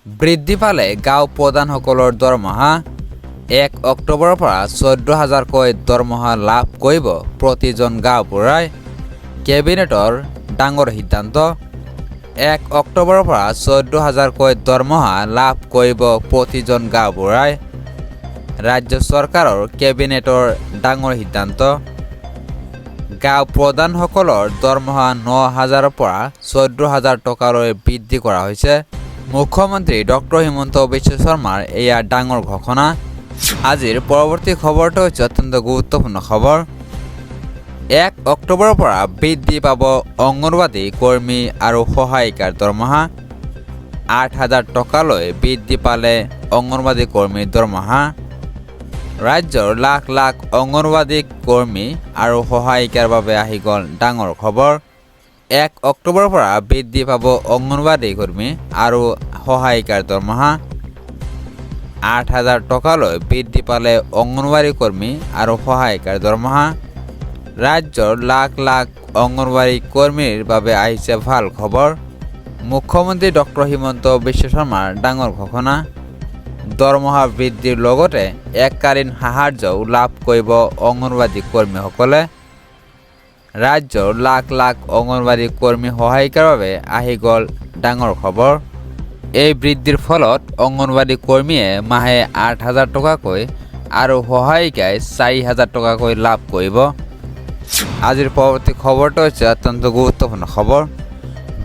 বৃদ্ধি পালে গাঁও প্ৰধানসকলৰ দৰমহা। 1 অক্টোবৰৰ পৰা 14 হাজাৰকৈ দৰমহা লাভ কৰিব প্ৰতিজন গাঁওবুঢ়াই। কেবিনেটৰ ডাঙৰ সিদ্ধান্ত। 1 অক্টোবৰৰ পৰা 14 হাজাৰকৈ দৰমহা লাভ কৰিব প্ৰতিজন গাঁওবুঢ়াই। ৰাজ্য চৰকাৰৰ কেবিনেটৰ ডাঙৰ সিদ্ধান্ত। গাঁও প্ৰধানসকলৰ দৰমহা 9 হাজাৰৰ পৰা 14 হাজাৰ টকালৈ বৃদ্ধি কৰা হৈছে। মুখ্যমন্ত্ৰী ডক্টৰ হিমন্ত বিশ্ব শৰ্মাৰ এয়া ডাঙৰ ঘোষণা। আজিৰ পৰৱৰ্তী খবৰটো হৈছে অত্যন্ত গুৰুত্বপূৰ্ণ খবৰ। 1 অক্টোবৰৰ পৰা বৃদ্ধি পাব অংগনবাদী কৰ্মী আৰু সহায়িকাৰ দৰমহা। 8 হাজাৰ টকালৈ বৃদ্ধি পালে অংগনবাদী কৰ্মীৰ দৰমহা। ৰাজ্যৰ লাখ লাখ অংগনবাদী কৰ্মী আৰু সহায়িকাৰ বাবে আহি গ'ল ডাঙৰ খবৰ। 1 অক্টোবৰৰ পৰা বৃদ্ধি পাব অংগনবাদী কৰ্মী আৰু সহায়িকাৰ দৰমহা। 8 হাজাৰ টকালৈ বৃদ্ধি পালে অংগনবাড়ী কৰ্মী আৰু সহায়িকাৰ দৰমহা। ৰাজ্যৰ লাখ লাখ অংগনবাড়ী কৰ্মীৰ বাবে আহিছে ভাল খবৰ। মুখ্যমন্ত্ৰী ডক্টৰ হিমন্ত বিশ্ব শৰ্মাৰ ডাঙৰ ঘোষণা। দৰমহা বৃদ্ধিৰ লগতে এককালীন সাহায্যও লাভ কৰিব অংগনবাড়ী কৰ্মীসকলে। ৰাজ্যৰ লাখ লাখ অংগনবাড়ী কৰ্মী, সহায়িকাৰ বাবে আহি গ'ল ডাঙৰ খবৰ। এই বৃদ্ধিৰ ফলত অংগনবাড়ী কৰ্মীয়ে মাহে 8 হাজাৰ টকাকৈ আৰু সহায়িকাই 4 হাজাৰ টকাকৈ লাভ কৰিব। আজিৰ পৰৱৰ্তী খবৰটো হৈছে অত্যন্ত গুৰুত্বপূৰ্ণ খবৰ।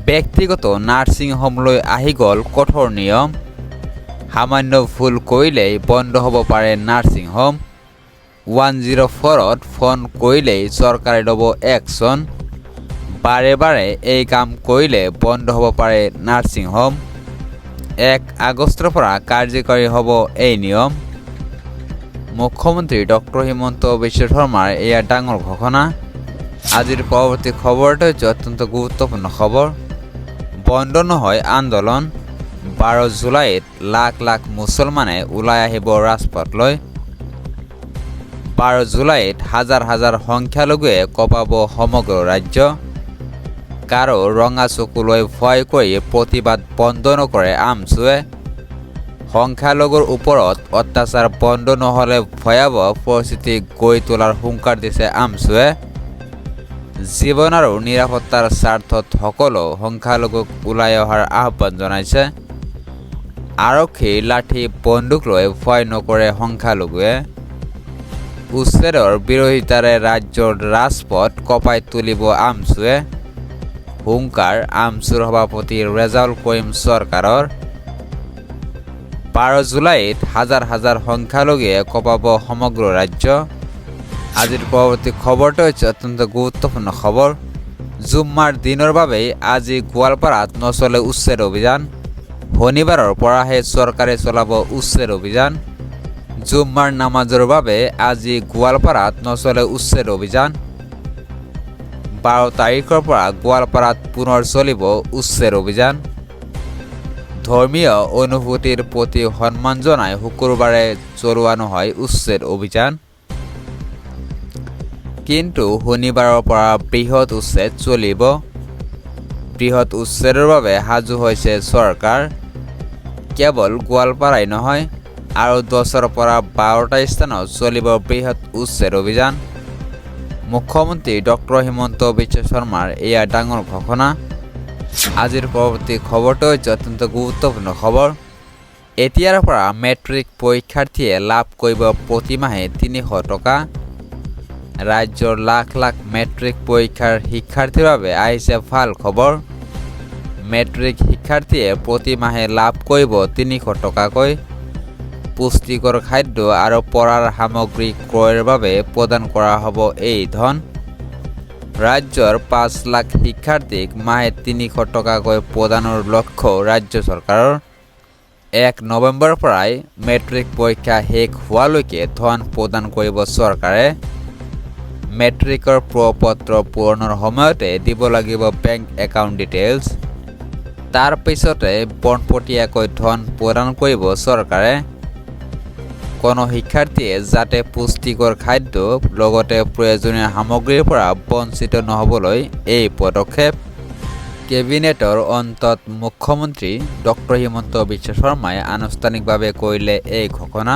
ব্যক্তিগত নাৰ্ছিং হোমলৈ আহি গ'ল কঠোৰ নিয়ম। সামান্য ভুল কৰিলেই বন্ধ হ'ব পাৰে নাৰ্ছিং হোম। 104ত ফোন কৰিলেই চৰকাৰে ল'ব একশ্যন। বাৰে বাৰে এই কাম কৰিলে বন্ধ হ'ব পাৰে নাৰ্ছিং হোম। 1 আগষ্টৰ পৰা কাৰ্যকৰী হ'ব এই নিয়ম। মুখ্যমন্ত্ৰী ডক্টৰ হিমন্ত বিশ্ব শৰ্মাৰ এয়া ডাঙৰ ঘোষণা। আজিৰ পৰৱৰ্তী খবৰটো হৈছে অত্যন্ত গুৰুত্বপূৰ্ণ খবৰ। বন্ধ নহয় আন্দোলন। 12 জুলাইত লাখ লাখ মুছলমানে ওলাই আহিব ৰাজপথলৈ। 12 জুলাইত হাজাৰ হাজাৰ সংখ্যালঘুৱে কঁপাব সমগ্ৰ ৰাজ্য। কাৰো ৰঙা চকুলৈ ভয় কৰি প্ৰতিবাদ বন্ধ নকৰে আমছুৱে। সংখ্যালঘুৰ ওপৰত অত্যাচাৰ বন্ধ নহ'লে ভয়াৱহ পৰিস্থিতি গঢ়ি তোলাৰ হুংকাৰ দিছে আমছুৱে। জীৱন আৰু নিৰাপত্তাৰ স্বাৰ্থত সকলো সংখ্যালঘুক ওলাই অহাৰ আহ্বান জনাইছে। আৰক্ষীৰ লাঠি, বন্দুক লৈ ভয় নকৰে সংখ্যালঘুৱে। উচ্ছেদৰ বিৰোধিতাৰে ৰাজ্যৰ ৰাজপথ কঁপাই তুলিব আমছুৱে, হুংকাৰ আমছুৰ সভাপতি ৰেজাউল কৰিম চৰকাৰৰ। 12 জুলাইত হাজাৰ হাজাৰ সংখ্যালঘুৱে কঁপাব সমগ্ৰ ৰাজ্য। আজিৰ পৰৱৰ্তী খবৰটো হৈছে অত্যন্ত গুৰুত্বপূৰ্ণ খবৰ। জুম্মাৰ দিনৰ বাবেই আজি গোৱালপাৰাত নচলে উচ্ছেদ অভিযান। শনিবাৰৰ পৰাহে চৰকাৰে চলাব উচ্ছেদ অভিযান। জুম্মাৰ নামাজৰ বাবে আজি গোৱালপাৰাত নচলে উচ্ছেদ অভিযান। 12 তাৰিখৰ পৰা গোৱালপাৰাত পুনৰ চলিব উচ্ছেদ অভিযান। ধৰ্মীয় অনুভূতিৰ প্ৰতি সন্মান জনাই শুকুৰবাৰে চলোৱা নহয় উচ্ছেদ অভিযান। কিন্তু শনিবাৰৰ পৰা বৃহৎ উচ্ছেদ চলিব। বৃহৎ উচ্ছেদৰ বাবে সাজু হৈছে চৰকাৰ। কেৱল গোৱালপাৰাই নহয়, আৰু 10ৰ পৰা 12টা স্থানত চলিব বৃহৎ উচ্ছেদ অভিযান। মুখ্যমন্ত্ৰী ডক্টৰ হিমন্ত বিশ্ব শৰ্মাৰ এয়া ডাঙৰ ঘোষণা। আজিৰ পৰৱৰ্তী খবৰটো হৈছে অত্যন্ত গুৰুত্বপূৰ্ণ খবৰ। এতিয়াৰ পৰা মেট্ৰিক পৰীক্ষাৰ্থীয়ে লাভ কৰিব প্ৰতিমাহে 300 টকা। ৰাজ্যৰ লাখ লাখ মেট্ৰিক পৰীক্ষাৰ শিক্ষাৰ্থীৰ বাবে আহিছে ভাল খবৰ। মেট্ৰিক শিক্ষাৰ্থীয়ে প্ৰতিমাহে লাভ কৰিব 300 টকাকৈ। পুষ্টিকৰ খাদ্য আৰু পঢ়াৰ সামগ্ৰী ক্ৰয়ৰ বাবে প্ৰদান কৰা হ'ব এই ধন। ৰাজ্যৰ 5 লাখ শিক্ষাৰ্থীক মাহে 300 টকাকৈ প্ৰদানৰ লক্ষ্য ৰাজ্য চৰকাৰৰ। 1 নৱেম্বৰৰ পৰাই মেট্ৰিক পৰীক্ষা শেষ হোৱালৈকে ধন প্ৰদান কৰিব চৰকাৰে। মেট্ৰিকৰ প্ৰ-পত্ৰ পূৰণৰ সময়তে দিব লাগিব বেংক একাউণ্ট ডিটেইলছ। তাৰ পিছতে পোনপটীয়াকৈ ধন প্ৰদান কৰিব চৰকাৰে। কোনো শিক্ষাৰ্থীয়ে যাতে পুষ্টিকৰ খাদ্য লগতে প্ৰয়োজনীয় সামগ্ৰীৰ পৰা বঞ্চিত নহ'বলৈ এই পদক্ষেপ। কেবিনেটৰ অন্তত মুখ্যমন্ত্ৰী ডক্টৰ হিমন্ত বিশ্ব শৰ্মাই আনুষ্ঠানিকভাৱে কৰিলে এই ঘোষণা।